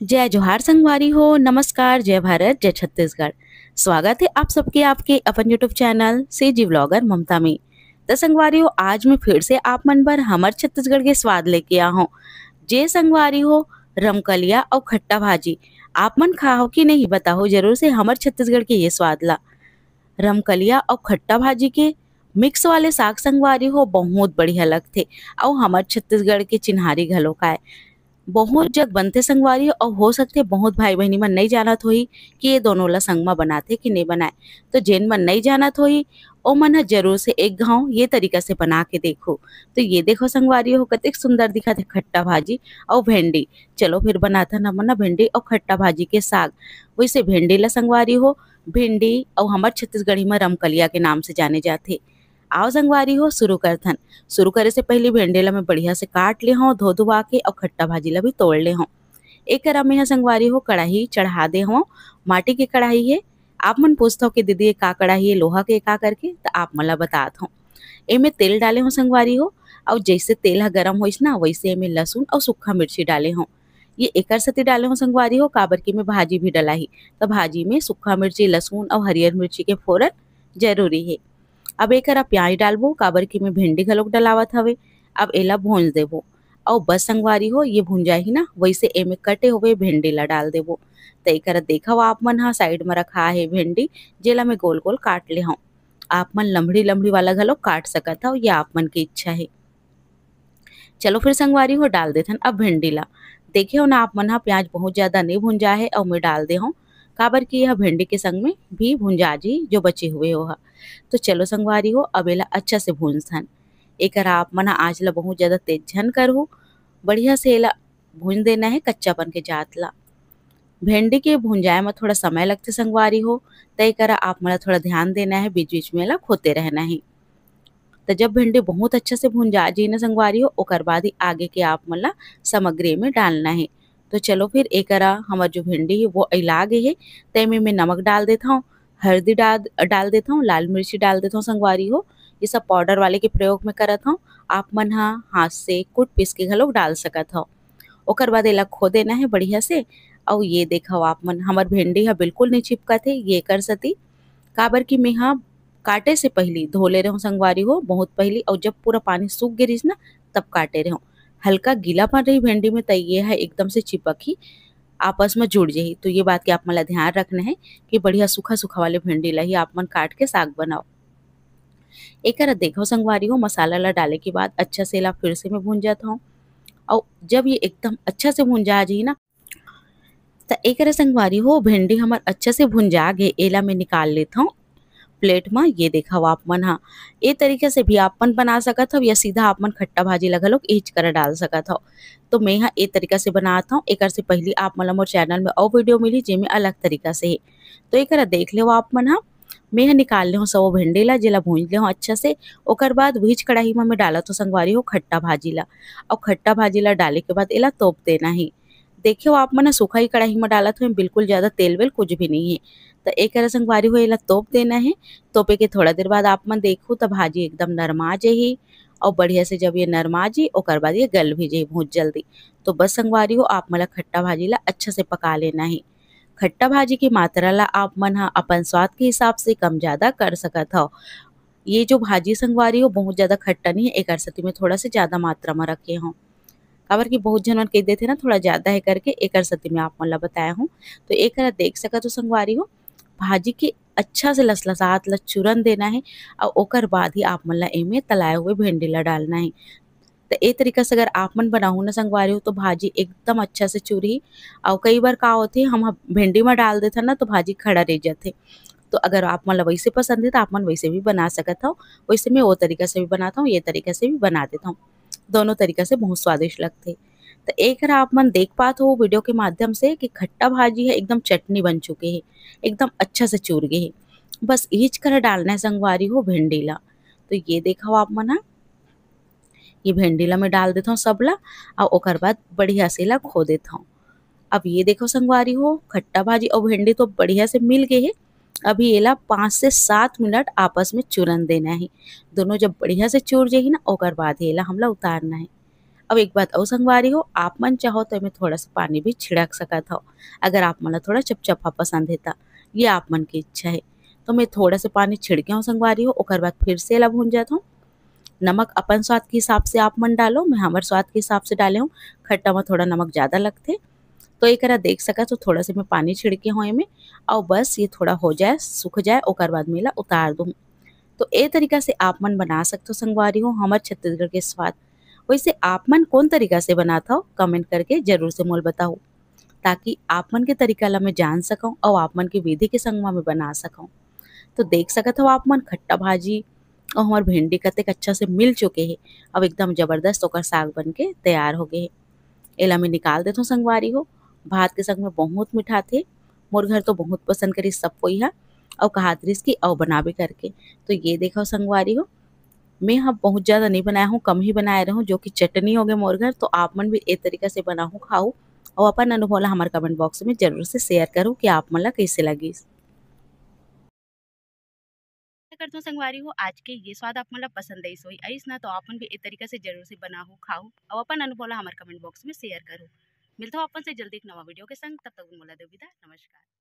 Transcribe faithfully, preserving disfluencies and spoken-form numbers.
जय जोहार संगवारी हो, नमस्कार, जय भारत, जय छत्तीसगढ़। स्वागत है आप सबके आपके अपन YouTube चैनल CG Vlogger ममता में। त संगवारी हो, आज मैं फिर से आप मन बर हमर छत्तीसगढ़ के स्वाद लेके आ हूँ। जे संगवारी हो, रमकलिया अउ खट्टा भाजी आप मन खाहो कि नहीं, बताहो जरूर से हमर छत्तीसगढ़ के ये स्वाद ला। रमकलिया अउ खट्टा भाजी के मिक्स वाले साग संगवारी हो बहुत बढ़िया लगथे, अउ हमर छत्तीसगढ़ के चिन्हारी घलो काय। बहुत जग बनथे संगवारी हो, अउ हो सकथे बहुत भाई बहिनी मन नइ जानत होही कि ये दोनों ला संग म बनाथे कि नइ बनाए। तो जेन मन नइ जानत होही, ओमन ह जरूर से एक घाव ये तरीका से बना के देखो। तो ये देखो संगवारी हो, कतेक सुंदर दिखत हे खट्टा भाजी अउ भेंडी। चलो फिर बनाथन हमन ह भेंडी अउ खट्टा भाजी के साग। वैसे भेंडी ला संगवारी हो, भिंडी अउ हमर छत्तीसगढ़ी म रमकलिया के नाम से जाने जाथे। आओ संगवारी हो, शुरू करथन। शुरू करे से पहिली भेंडी ला मैं बढ़िया से काट ले हौं, धो धुआ के, अउ खट्टा भाजी ला भी तोड़ ले हौं। एक करा में ह संगवारी हो, कढ़ाई चढ़ा दे हौं। माटी के कढ़ाई हे। आप मन पूछथव कि दीदी, ये का कढ़ाई हे, लोहा के का करके, त आप मन ला बतात हौं। एमे तेल डाले हौं संगवारी हो, अउ जैसे तेल ह गरम होइस ना, वैसे एमे लहसुन अउ सूखा मिर्ची डाले हौं। ये एकर सेती डाले हौं संगवारी हो, काबर कि मैं भाजी भी डलाही, त भाजी में सूखा मिर्ची, लहसुन अउ हरियर मिर्ची के फोरन जरूरी हे। अब एकरा प्याज डालबो, काबर कि मैं भिंडी घलोक डलावत हवे। अब एला भूंज देबो। अउ बस संगवारी हो, ये भुंजाही ना, वैसे एमे कटे हुए भिंडी ला डाल देबो। त एकरा देखव आप मन ह, साइड म रखा हे भिंडी, जेला मैं गोल गोल काट ले हौं। आप मन लमड़ी लमड़ी वाला घलो काट सकत हव, ये आप मन के इच्छा हे। चलो फिर संगवारी हो, डाल देथन अब भिंडी ला। देखे हो ना आप मन ह, प्याज बहुत ज्यादा नइ भुंजा हे, अउ मैं डाल दे हौं, काबर कि यह भिंडी के संग में भी भुंजा जी जो बचे हुए हो ह। तो चलो संगवारी हो, अब एला अच्छा से भूंजथन। एकर आप मन ह आंच ला बहुत ज्यादा तेज झन करहु, बढ़िया से एला भूंज देना हे कच्चापन के जात ला। भिंडी के भुंजाए म थोड़ा समय लगथे संगवारी हो, त एकरा आप मन ला थोड़ा ध्यान देना हे, बीच बीच में एला खोते रहना हे। त जब भिंडी बहुत अच्छा से भुंजा जी ना संगवारी हो, ओकर बाद ही आगे के आप मन ला सामग्री में डालना हे। तो चलो फिर एकरा हमर जो भिंडी हे वो अइला गे हे, तेमे में नमक डाल देथौं, हल्दी डाल, डाल देथौं, लाल मिर्ची डाल देथौं संगवारी हो। ये सब पाउडर वाले के प्रयोग में करत हौं। आप मन ह हाथ से कूट पीस के घलोक डाल सकत हव। ओकर बाद एला खो देना हे बढ़िया से। अउ ये देखव आप मन, हमर भिंडी ह बिल्कुल नइ चिपकत हे, ये कर सेती, काबर कि मेंहा काटे से पहिली धो ले रहूं संगवारी हो, बहुत पहिली, अउ जब पूरा पानी सूख गे रहिस ना, तब काटे रहूं। हल्का गीलापन रही भिंडी में, त ये ह एकदम से चिपक ही, आपस में जुड़ जही। तो ये बात के आप मन ला ध्यान रखना हे कि बढ़िया सूखा सूखा वाले भिंडी ला ही आप मन काट के साग बनाओ। एकरा देखो संगवारी हो, मसाला ला डाले के बाद अच्छा से एला फिर से मैं भूंजत हौं। अउ जब ये एकदम अच्छा से भूंजा जही ना, त एकरा संगवारी हो, भिंडी हमर अच्छा से भुंजा गे, एला मैं निकाल लेत हौं प्लेट म। ये देखव आप मन ह, ए तरीका से भी आप मन बना सकत हव, या सीधा आप मन खट्टा भाजी ला घलोक एहीच करा डाल सकत हव। तो मैं ह ए तरीका से बनात हौं। एकर से पहिली आप मन ला मोर चैनल में अउ वीडियो मिली, जेमे अलग तरीका से हे। तो एकरा देख लेव आप मन ह, मैं ह निकाल ले हौं सबो भिंडी ला, जेला भूंज ले हौं अच्छा से। ओकर बाद वहीच कढ़ाई म मैं डालत हौं संगवारी हो खट्टा भाजी ला, अउ खट्टा भाजी ला डाले के बाद एला तोप देना हे। देखेव आप मन ह, सूखा ही कढ़ाई म डालत हौं, बिल्कुल ज्यादा तेल वेल कुछ भी नइ हे। त एकरा संगवारी हो एला तोप देना हे। तोपे के थोड़ा देर बाद आप मन देखहू त भाजी एकदम नरमा जही, अउ बढ़िया से जब ये नरमा जी, ओकर बाद ये गल भी जही बहुत जल्दी। तो बस संगवारी हो, आप मन ला खट्टा भाजी ला अच्छा से पका लेना हे। खट्टा भाजी के मात्रा ला आप मन ह अपन स्वाद के हिसाब से कम ज्यादा कर सकत हव। ये जो भाजी संगवारी हो बहुत ज्यादा खट्टा नइ हे, एकर सेती मैं थोड़ा से ज्यादा मात्रा म रखे हौं, काबर कि बहुत झन मन कह देथे ना थोड़ा ज्यादा हे करके, एकर सेती मैं आप मन ला बताया हूँ। तो एकरा देख सकत हो संगवारी हो, भाजी के अच्छा से लसलसात ला चूरन देना हे, अउ ओकर बाद ही आप मन ला एमे तलाए हुए भिंडी ला डालना हे। त ए तरीका से अगर आप मन बनाहू ना संगवारी हो, तो भाजी एकदम अच्छा से चुरही। अउ कई बार का होथे, हम ह भिंडी म डाल देथन ना, तो भाजी खड़ा रह जाथे। तो अगर आप मन ला वैसे पसंद हे, तो आप मन वैसे भी बना सकत हव। वैसे मैं वो तरीका से भी बनात हौं, ये तरीका से भी बना देत हौं। दोनों तरीका से बहुत स्वादिष्ट लगथे। त एकरा आप मन देख पात हो वीडियो के माध्यम से कि खट्टा भाजी ह एकदम चटनी बन चुके हे, एकदम अच्छा से चूर गे हे। बस इहीच करा डालना हे संगवारी हो भिंडी ला। तो ये देखव आप मन ह, ये भिंडी ला मैं डाल देथौं सब ला, अउ ओकर बाद बढ़िया से एला खो देथौं। अब ये देखो संगवारी हो, खट्टा भाजी अउ भिंडी तो बढ़िया से मिल गे हे। अभी एला पाँच से सात मिनट आपस में चूरन देना हे। दोनों जब बढ़िया से चूर जाही ना, ओकर बाद ही एला हमला उतारना हे। अब एक बात अउ संगवारी हो, आप मन चाहो तो एमे थोड़ा सा पानी भी छिड़क सकत हव, अगर आप मन ला थोड़ा चपचपा पसंद हे त। ये आप मन की इच्छा हे। तो मैं थोड़ा सा पानी छिड़के हव संगवारी हो, ओकर बाद फिर से एला भूंजत हव। नमक अपन स्वाद के हिसाब से आप मन डालो, मैं हमर स्वाद के हिसाब से डाले हव। खट्टा में थोड़ा नमक ज़्यादा लगथे, तो एकरा देख सकत हो, थोड़ा से मैं पानी छिड़के हव एमे, अउ बस ये थोड़ा हो जाए, सूख जाए, ओकर बाद मैं एला उतार दूँ। तो ए तरीका से आप मन बना सकथो संगवारी हो हमर छत्तीसगढ़ के स्वाद। वैसे आप मन कौन तरीका से बनात हव, comment करके जरूर से मोल बताओ, ताकि आप मन के तरीका ला मैं जान सकूँ अउ आप मन के विधि के संग मा मैं बना सकूँ। तो देख सकत हव आप मन, खट्टा भाजी अउ हमर भिंडी कतेक अच्छा से मिल चुके हे। अब एकदम जबरदस्त ओकर साग बन के तैयार हो गए हे। एला मैं निकाल देथव संगवारी हो। भात के संग में बहुत मिठाथे। मोर घर तो बहुत पसंद करिस सब कोई हा, अउ कहात रिहिस कि अउ बनाबे करके। तो ये देखव संगवारी हो, मैं ह बहुत ज़्यादा नहीं बनाए हूँ, कम ही बनाए रहूँ, जो कि चटनी हो गए मोर घर। तो आप मन भी ए तरीका से बनाहू, खाहू, अउ अपन अनुभव ला हमर comment box में जरूर से share करू कि आप मन ला कैसे लगिस। आशा करथव संगवारी हो, आज के ये स्वाद आप मन ला पसंद आइस होही। आइस ना, तो आप मन भी ए तरीका से जरूर से बनाहू, खाहू, अउ अपन अनुभव ला हमर comment box में share करू। मिलथव आप मन से जल्दी एक नवा video के संग, तब तक मोला दो विदा, नमस्कार।